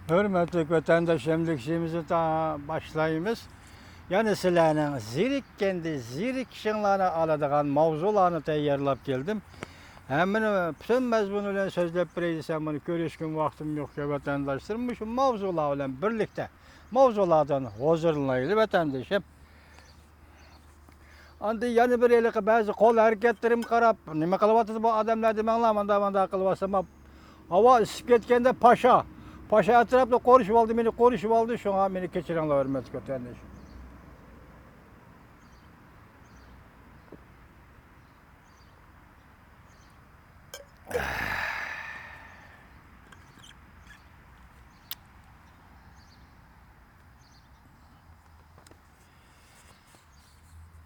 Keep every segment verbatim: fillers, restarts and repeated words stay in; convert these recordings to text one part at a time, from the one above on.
ھۆرمەتلىك ۋەتەنداش، ئەمدى ئىشىمىزنى تا-، باشلايمىز. يەنە سىلەرنىڭ زېرىككەندە زېرىكىشىڭلارنى ئالىدىغان ماۋزۇلارنى تەييارلاپ كەلدىم. ھەممىنى پۈتۈن مەزمۇنى بىلەن سۆزلەپ بېرەي دېسەم، بۇنى كۆرۈشكىمۇ ۋاقتىم يوقكەن، ۋەتەنداشلىرىم. مۇشۇ ماۋزۇلار بىلەن بىرلىكتە ماۋزۇلاردىن ھۇزۇرلىنايلى، ۋەتەندىشىم. ئاندىن يەنە بىر ھېلىقى بەزى قول ھەرىكەتلىرىمگە قاراپ، نېمە قىلىۋاتىدۇ بۇ ئادەملەر دېمەڭلار، مانداق، مانداق قىلىۋاتسام، ھاۋا ئىسسىپ كەتكەندە پاشا، پاشا ئەتراپنى قورشىۋالدى، مېنى قورشىۋالدى، شۇڭا مېنى كېچىرىڭلار، ھۆرمەتلىك ۋەتەنداش.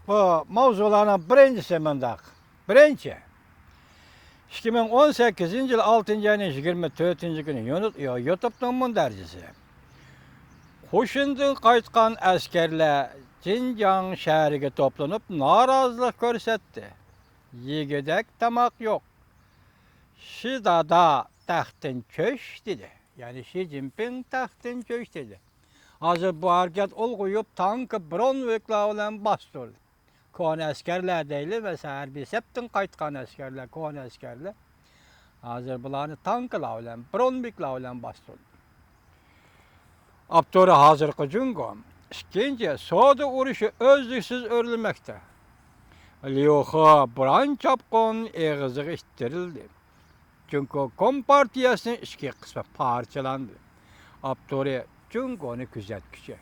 بۇ ماۋزۇلارنىڭ بىرىنچىسى مۇنداق. بىرىنچى، ئىككى مىڭ ئون سەككىزىنچى يىل ئالتىنچى ئاينىڭ يىگىرمە تۆتىنچى كۈنى يۇنۇ-، يۇ-، يۇتۇبنىڭ مۇندەرىجىسى. قوشۇندىن قايتقان ئەسكەرلەر جىنجاڭ شەھىرىگە توپلىنىپ نارازىلىق كۆرسەتتى. يېگۈدەك تاماق يوق. شى دادا تەختتىن چۈش دېدى. يەنى شى جىنپىڭ تەختتىن چۈش دېدى. ھازىر بۇ ھەرىكەت ئۇلغىيىپ، تانكا، برونۋىكلار بىلەن باستۇردى. كونا ئەسكەرلەر دەيلى، مەسىلەن، ھەربىي سەپتىن قايتقان ئەسكەرلەر، كونا ئەسكەرلەر. ھازىر بۇلارنى تانكىلار بىلەن، برونۋىكلار بىلەن باستۇردى. ئاپتورى ھازىرقى جۇڭگو. ئىككىنچى، سودا ئۇرۇشى ئۈزلۈكسىز ئۆرلىمەكتە. ليۇخې بۇران چاپقۇن ئېغىزىغا ئىتتىرىلدى. جۇڭگو كومپارتىيەسىنىڭ ئىچكى قىسمى پارچىلاندى. ئاپتورى جۇڭگونى كۆزەتكۈچى.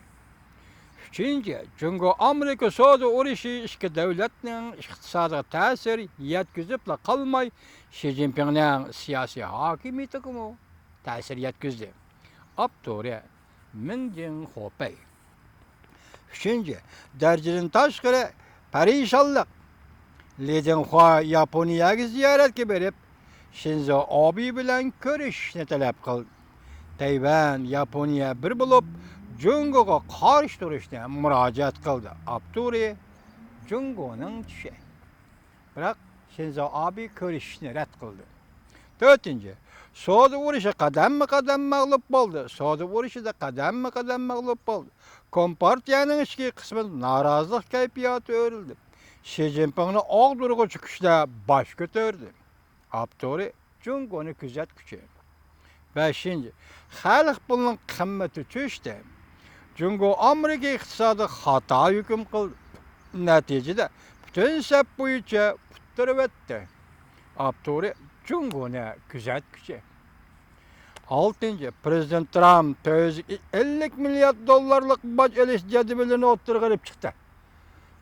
ئۈچىنچى، جۇڭگو ئامېرىكا سودا ئۇرۇشى ئىككى دۆلەتنىڭ ئىقتىسادىغا تەسىر يەتكۈزۈپلا قالماي، شى جىنپىڭنىڭ سىياسىي ھاكىمىيىتىگىمۇ تەسىر يەتكۈزدى. ئاپتورى مىڭجىڭ خوپەي. ئۈچىنچى، دەرىجىدىن تاشقىرى پەرىشانلىق. لى جىڭخۇا ياپونىيەگە زىيارەتكە بېرىپ، شىنزو ئابې بىلەن كۆرۈشۈشنى تەلەپ قىلدى. تەيۋەن، ياپونىيە بىر بولۇپ، جۇڭگوغا قارشى تۇرۇشنى مۇراجىئەت قىلدى. ئاپتورى جۇڭگونىڭ چۈشى. بىراق شىنزو ئابې كۆرۈشۈشنى رەت قىلدى. تۆتىنچى، سودا ئۇرۇشى قەدەممۇ قەدەم مەغلۇپ بولدى. سودا ئۇرۇشىدا قەدەممۇ قەدەم مەغلۇپ بولدى. كومپارتىيەنىڭ ئىچكى قىسمىدا نارازىلىق كەيپىياتى ئۆرلىدى. شى جىنپىڭنى ئاغدۇرغۇچى كۈچلەر باش كۆتۈردى. ئاپتورى جۇڭگونى كۆزەتكۈچى. بەشىنچى، خەلق پۇلىنىڭ قىممىتى چۈشتى. جۇڭگو ئامېرىكا ئىقتىسادىغا خاتا ھۆكۈم قىلدى. نەتىجىدە پۈتۈن سەپ بويىچە ئۇتتۇرۇۋەتتى. ئاپتورى جۇڭگونى كۆزەتكۈچى. ئالتىنچى، پىرېزىدېنت ترامپ تۆت يۈز ئەللىك مىليارد دوللارلىق باج ئېلىش جەدۋىلىنى ئوتتۇرىغا ئېلىپ چىقتى.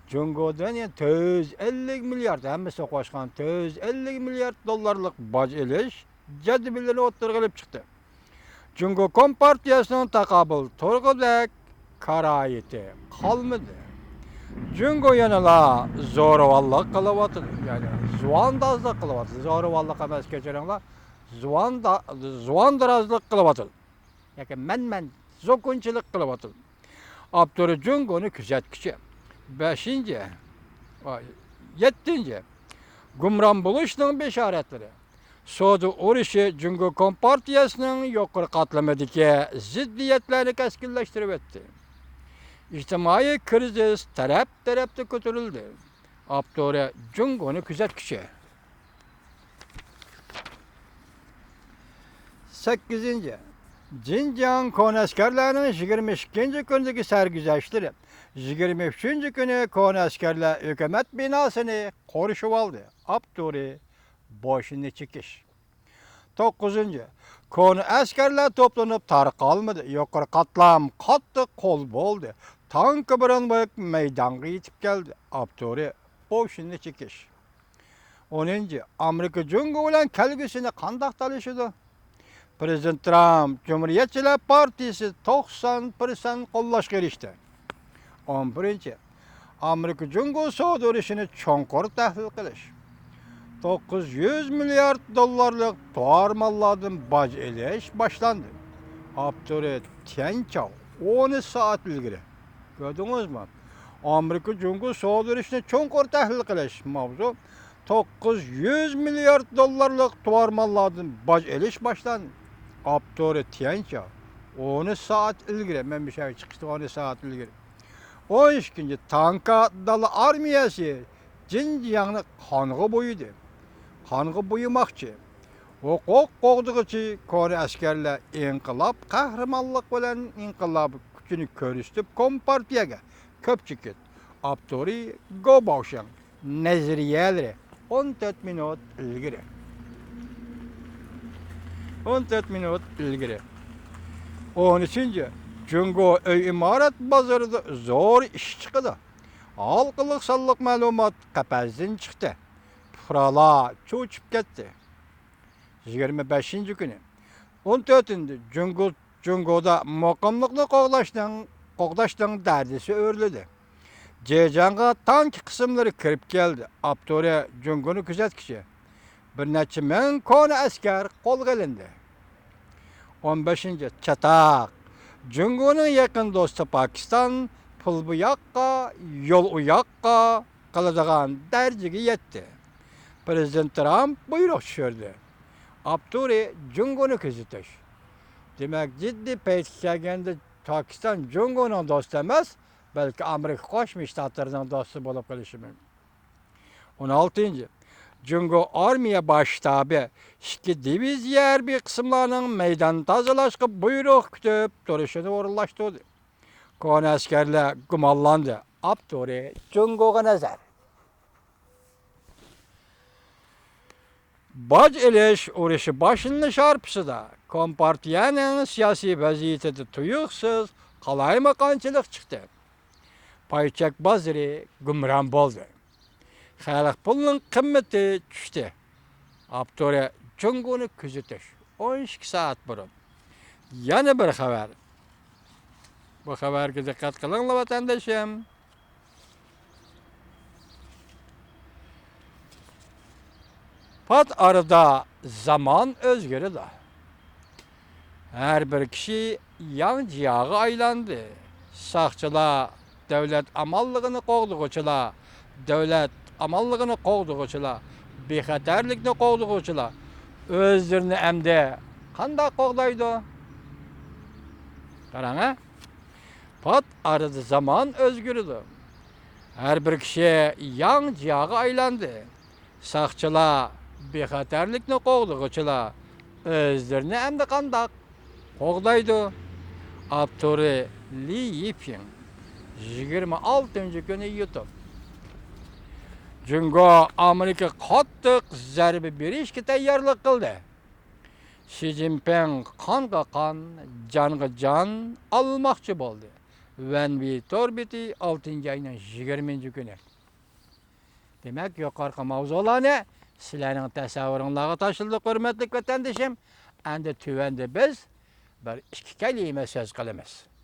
جۇڭگودىن يەنە تۆت يۈز ئەللىك مىليارد، ھەممىسىنى قوشقان تۆت يۈز ئەللىك مىليارد دوللارلىق باج ئېلىش جەدۋىلىنى ئوتتۇرىغا ئېلىپ چىقتى. جۇڭگو كومپارتىيەسىنىڭ تاقابىل تۇرغۇدەك كارايىتى قالمىدى. جۇڭگو يەنىلا زورىۋاللىق قىلىۋاتىدۇ. يەنى زۇۋاندازلىق قىلىۋاتىدۇ. زورىۋاللىق ئەمەس، كەچۈرۈڭلار. زۇۋاندا-، زۇۋاندىرازلىق قىلىۋاتىدۇ. ياكى مەنمەن زوكۇنچىلىق قىلىۋاتىدۇ. ئاپتورى جۇڭگونى كۆزەتكۈچى. بەشىنچى، ئاي، يەتتىنچى، گۇمران بولۇشنىڭ بېشارەتلىرى. سودا ئۇرۇشى جۇڭگو كومپارتىيەسىنىڭ يۇقىرى قاتلىمىدىكى زىددىيەتلەرنى كەسكىنلەشتۈرۈۋەتتى. ئىجتىمائىي كىرىزىس تەرەپ-تەرەپتە كۆتۈرۈلدى. ئاپتورى جۇڭگونى كۆزەتكۈچى. سەككىزىنچى، جىنجياڭ كونا ئەسكەرلەرنىڭ يىگىرمە ئىككىنچى كۈنىدىكى سەرگۈزەشتلىرى. يىگىرمە ئۈچىنچى كۈنى كونا ئەسكەرلەر ھۆكۈمەت بىناسىنى قورشىۋالدى. ئاپتورى بوشىنى چېكىش. توققۇزىنچى، كونا ئەسكەرلەر توپلىنىپ تارقالمىدى. يۇقىرى قاتلام قاتتىق قول بولدى. تانكا برونۋىك مەيدانغا يېتىپ كەلدى. ئاپتورى بوشىنى چېكىش. ئونىنچى، ئامېرىكا جۇڭگو بىلەن كەلگۈسىنى قانداق تالىشىدۇ؟ پىرېزىدېنت ترامپ جۇمھۇرىيەتچىلەر پارتىيىسى توقسان پىرسەنت قوللاشقا ئېرىشتى. ئون بىرىنچى، ئامېرىكا جۇڭگو سودا ئۇرۇشىنى چوڭقۇر تەھلىل قىلىش. توققۇز يۈز مىليارد دوللارلىق تاۋار ماللاردىن باج ئېلىش باشلاندى. ئاپتورى تيەنچاۋ، ئون سائەت ئىلگىرى. كۆردىڭىزمۇ؟ ئامېرىكا جۇڭگو سودا ئۇرۇشىنى چوڭقۇر تەھلىل قىلىش. ماۋزۇ: توققۇز يۈز مىليارد دوللارلىق تاۋار ماللاردىن باج ئېلىش باشلاندى. ئاپتورى تيەنچاۋ، ئون ئۈچ سائەت ئىلگىرى، مەن مۇشۇ يەرگە چىقىشتىن ئون ئۈچ سائەت ئىلگىرى. ئون ئىككىنچى تانكا دالا ئارمىيەسى جىنجياڭنى قانغا بويىدى. قانغا بويىماقچى. ھوقۇق قوغدىغۇچى كونا ئەسكەرلەر ئىنقىلاب قەھرىمانلىق بىلەن ئىنقىلاب كۈچىنى كۆرسىتىپ، كومپارتىيەگە كۆپ چېكىت، ئاپتورى گو باۋشىڭ، نەزەرىيەلىرى. ئون تۆت مىنۇت ئىلگىرى. ئون تۆت مىنۇت ئىلگىرى. ئون ئۈچىنچى، جۇڭگو ئۆي ئىمارەت بازىرىدا زور ئىش چىقىدۇ. ھالقىلىق سانلىق مەلۇمات قەپەستىن چىقتى. پۇقرالار چۆچۈپ كەتتى. يىگىرمە بەشىنچى كۈنى، ئون تۆتىنچى، جۇڭگو، جۇڭگودا مۇقىملىقنى قوغداشنىڭ، قوغداشنىڭ دەردىسى ئۆرلىدى. جېجياڭغا تانك قىسىملىرى كىرىپ كەلدى. ئاپتورى جۇڭگونى كۆزەتكۈچى. بىر نەچچە مىڭ كونا ئەسكەر قولغا ئېلىندى. ئون بەشىنچى، چاتاق. جۇڭگونىڭ يېقىن دوستى پاكىستان پۇل بۇ ياققا، يول ئۇ ياققا قىلىدىغان دەرىجىگە يەتتى. پىرېزىدېنت ترامپ بۇيرۇق چۈشۈردى. ئاپتورى جۇڭگونى كۆزىتىش. دېمەك، جىددىي پەيتكە كەلگەندە پاكىستان جۇڭگونىڭ دوستى ئەمەس، بەلكى ئامېرىكا قوشما شتاتلىرىنىڭ دوستى بولۇپ قېلىشى مۇمكىن. ئون ئالتىنچى، جۇڭگو ئارمىيە باش شتابى ئىككى دىۋىزىيە ھەربىي قىسىملارنىڭ مەيدان تازىلاشقا بۇيرۇق كۈتۈپ تۇرۇشىنى ئورۇنلاشتۇردى. كونا ئەسكەرلەر گۇمانلاندى. ئاپتورى جۇڭگوغا نەزەر. باج ئېلىش ئۇرۇشى باشلىنىش ھارپىسىدا كومپارتىيەنىڭ سىياسىي ۋەزىيىتىدە تۇيۇقسىز قالايمىقانچىلىق چىقتى. پاي چەك بازىرى گۇمران بولدى. خەلق پۇلىنىڭ قىممىتى چۈشتى. ئاپتورى جۇڭگونى كۆزىتىش. ئون ئىككى سائەت بۇرۇن. يەنە بىر خەۋەر. بۇ خەۋەرگە دىققەت قىلىڭلار، ۋەتەندىشىم. پات ئارىدا زامان ئۆزگىرىدۇ. ھەر بىر كىشى ياڭ جياغا ئايلاندى. ساقچىلار دۆلەت ئامانلىقىنى قوغدىغۇچىلار، دۆلەت ئامانلىقىنى قوغدىغۇچىلار، بىخەتەرلىكنى قوغدىغۇچىلار ئۆزلىرىنى ئەمدى قانداق قوغدايدۇ؟ قاراڭ ھە. پات ئارىدا زامان ئۆزگىرىدۇ. ھەر بىر كىشى ياڭ جياغا ئايلاندى. ساقچىلار، بىخەتەرلىكنى قوغدىغۇچىلار ئۆزلىرىنى ئەمدى قانداق قوغدايدۇ؟ ئاپتورى لى يىپىڭ. يىگىرمە ئالتىنچى كۈنى يۇتۇپ. جۇڭگو ئامېرىكا قاتتىق زەربە بېرىشكە تەييارلىق قىلدى. شى جىنپىڭ قانغا قان، جانغا جان ئالماقچى بولدى. ۋەنۋى تور بېتى، ئالتىنچى ئاينىڭ يىگىرمىنچى كۈنى. دېمەك، يۇقىرىقى ماۋزۇلارنى سىلەرنىڭ تەسەۋۋۇرۇڭلارغا تاشلىدۇق، ھۆرمەتلىك ۋەتەندىشىم. ئەمدى تۆۋەندە بىز بىر ئىككى كەلىمە سۆز قىلىمىز.